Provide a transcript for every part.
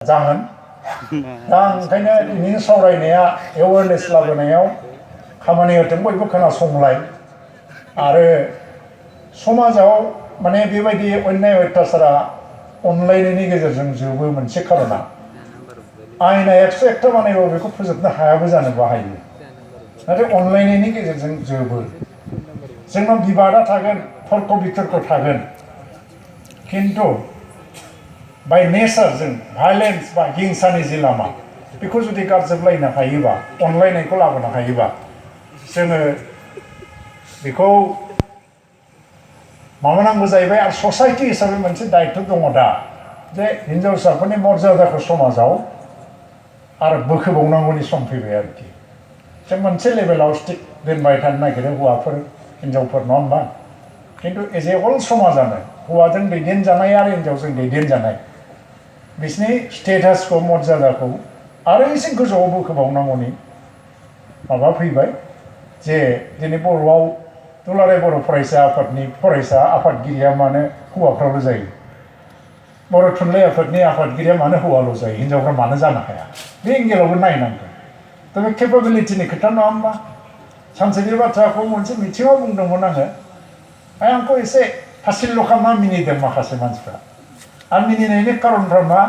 जागोन दा ओंखायनो दिनैनि सावरायनाया एवेयारनेस लाबोनायाव खामानि होथों बयबो खोनासंलाय आरो समाजाव माने बेबायदि अन्याय अत्याचारा अनलायनायनि गेजेरजों जोबो मोनसे खारना आयेना 101टा बानायबाबो बेखौ फोजोबनो हायाबो जानोबो हायो नाथाय अनलायनायनि गेजेरजों जोबो जोंनाव बिबादा थागोन तर्क बितर्क थागोन किन्तु बाय नेचार जों भायलेन्स बा हिंसानि जि लामा बेखौ जुदि गारजोबलायनो हायोबा अनलायनायखौ लाबोनो हायोबा जोङो बेखौ माबानांगौ जाहैबाय आरो ससाइटि हिसाबै मोनसे दायित्व दङ दा जे हिनजावसाफोरनि मर्यादाखौ समाजाव आरो बोखोबावनांगौनि सम फैबाय आरोखि जों मोनसे लेभेलाव स्टिक दोनबाय थानो नागिरो हौवाफोर हिनजावफोर नङा होमबा किन्तु एज ए होल समाजानो हौवाजों दैदेनजानाय आरो हिनजावजों दैदेनजानाय बिसोरनि स्टेटासखौ मर्यादाखौ आरो एसे गोजौआव बोखोबावनांगौनि माबा फैबाय जे दिनै बर'आव दुलाराय बर' फरायसा आफादनि फरायसा आफादगिरिया मानो हौवाफ्राल' जायो बर' थुनलाइ आफादनि आफादगिरिया मानो हौवाल' जायो हिनजावफ्रा मानो जानो हाया बे एंगेलावबो नायनांगोन दा बे केपाबिलिटिनि खोथा नङा होमबा सानसे बे बाथ्राखौ मोनसे मिथिङाव बुंदोंमोन आंखौ एसे थासिल खालामना मिनिदों माखासे मानसिफ्रा आं मिनिनायनि खारनफ्रा मा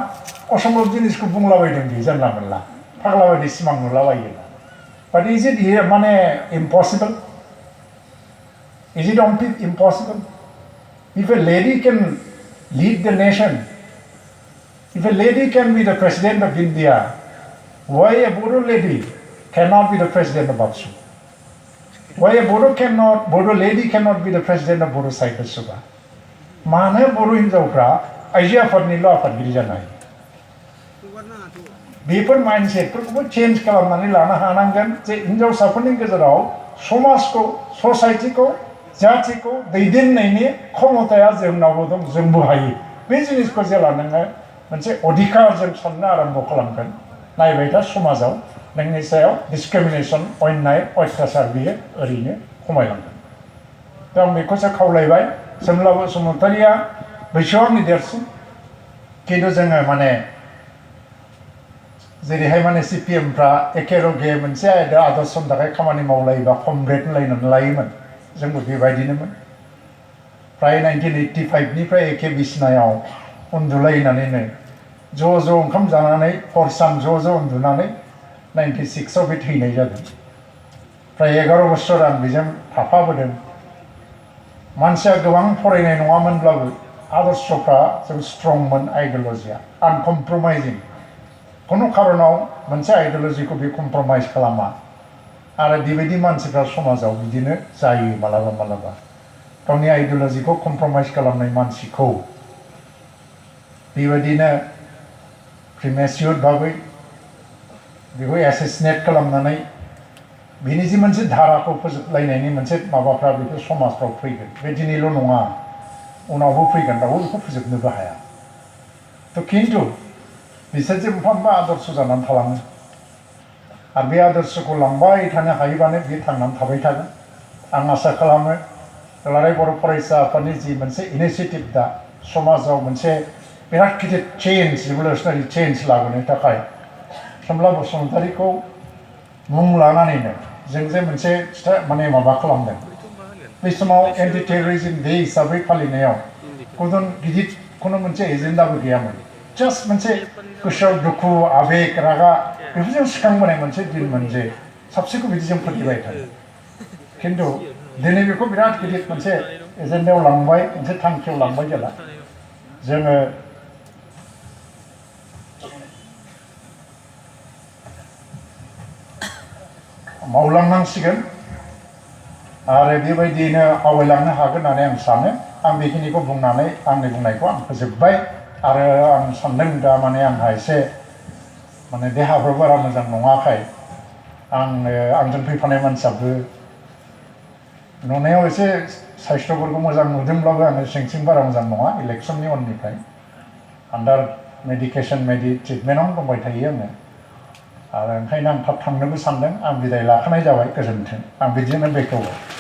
असम्भब जिनिसखौ बुंलाबायदों बे जानला मोनला फाग्ला बायदि सिमां नुलाबायो बाट इज इट हियर माने impossible is it impossible if a lady can lead the nation if a lady can be the president of India why a Bodo lady cannot be the president of Baksu? Why a Bodo lady cannot be the president of Bodo Cycle Suba? मानो बर' हिनजावफ्रा आइजो आफादनिल' आफादगिरि जानो हायो बेफोर माइन्डसेटफोरखौबो change खालामनानै लानो हानांगोन जे हिनजावसाफोरनि गेजेराव समाजखौ ससाइटिखौ जातिखौ दैदेननायनि क्षमताया जोंनावबो दं जोंबो हायो बे जिनिसखौ जेला नोङो मोनसे अधिकारजों साननो आरम्भ खालामगोन नायबाय था समाजाव नोंनि सायाव डिसक्रिमिनेसन अन्याय अत्याचार बियो ओरैनो खमायलांगोन दा आं बेखौसो खावलायबाय सोमला बसुमतारिया बैसोआव आंनि देरसिन किन्तु जोङो माने जेरैहाय माने सिपिएमफ्रा एखेलगे मोनसे आयदा आदर्शनि थाखाय खामानि मावलायोबा कमरेड होनलायनानै लायोमोन जोंबो बेबायदिनोमोन फ्राय 1985निफ्राय एखे बिसिनायाव उन्दुलायनानैनो ज' ज' ओंखाम जानानै हर सान ज' ज' उन्दुनानै 96आव बे थैनाय जादों फ्राय 11 बोसोर आं बेजों थाफाबोदों मानसिया गोबां फरायनाय नङामोनब्लाबो आदर्शफ्रा जों स्ट्रंमोन आइडियलजिया आनकमप्रमाइजिं खुनु खारनाव मोनसे आइडियलजिखौ बे कमप्रमाइज खालामा आरो बेबायदि मानसिफ्रा समाजाव बिदिनो जायो मालाबा मालाबा गावनि आइडियलजिखौ कमप्रमाइज खालामनाय मानसिखौ बेबायदिनो प्रिमेच्युर भाबै बेखौ एसेसिनेट खालामनानै बिनि जि मोनसे धाराखौ फोजोबलायनायनि मोनसे माबाफ्रा बेफोर समाजफ्राव फैगोन बे दिनैल' नङा उनावबो फैगोन रावबो बेखौ फोजोबनोबो हाया थ' खिन्थु बिसोर जे मोनफा मोनफा आदर्श जानानै थालाङो आरो बे आदर्शखौ लांबाय थानो हायोबानो बियो थांनानै थाबाय थागोन आं आसा खालामो दुलाराय बर' फरायसा आफादनि जि मोनसे इनिसियेटिभ दा समाजाव मोनसे बिराद गिदिर चेन्ज रिभलिउसनारि चेन्ज लाबोनो थाखाय सोमला बसुमतारिखौ मुं लानानैनो जों जे मोनसे माने माबा खालामदों बे समाव एन्टि टेररिज्म डे हिसाबै फालिनायाव गुबुन गिदिर खुनु मोनसे एजेन्डाबो गैयामोन जास्ट मोनसे गोसोआव दुखु आबेग रागा बेफोरजों सिखांबोनाय मोनसे दिनमोन जे साबसिखौ बिदिजों फोथायबाय थायो खिन्थु दिनै बेखौ बिराद गिदिर मोनसे एजेन्डायाव लांबाय मोनसे थांखियाव लांबाय जेला जोङो मावलांनांसिगोन आरो बेबायदियैनो आवगायलांनो हागोन होननानै आं सानो आं बेखिनिखौ बुंनानै आंनि बुंनायखौ आं फोजोबबाय आरो आं सानदों दा माने आंहा एसे माने देहाफ्रा बारा मोजां नङाखाय आंजों फैफानाय मानसियाबो नुनायाव एसे साइस्थ'फोरखौ मोजां नुदोंब्लाबो आङो सिंथिं बारा मोजां नङा इलेक्सननि उननिफ्राय आन्डार मेडिकेसन ट्रिटमेन्टआवनो दंबाय थायो आङो आरो ओंखायनो आं थाब थांनोबो सानदों आं बिदाय लाखानाय जाबाय गोजोन्थों आं बिदिनो बेखेवबाय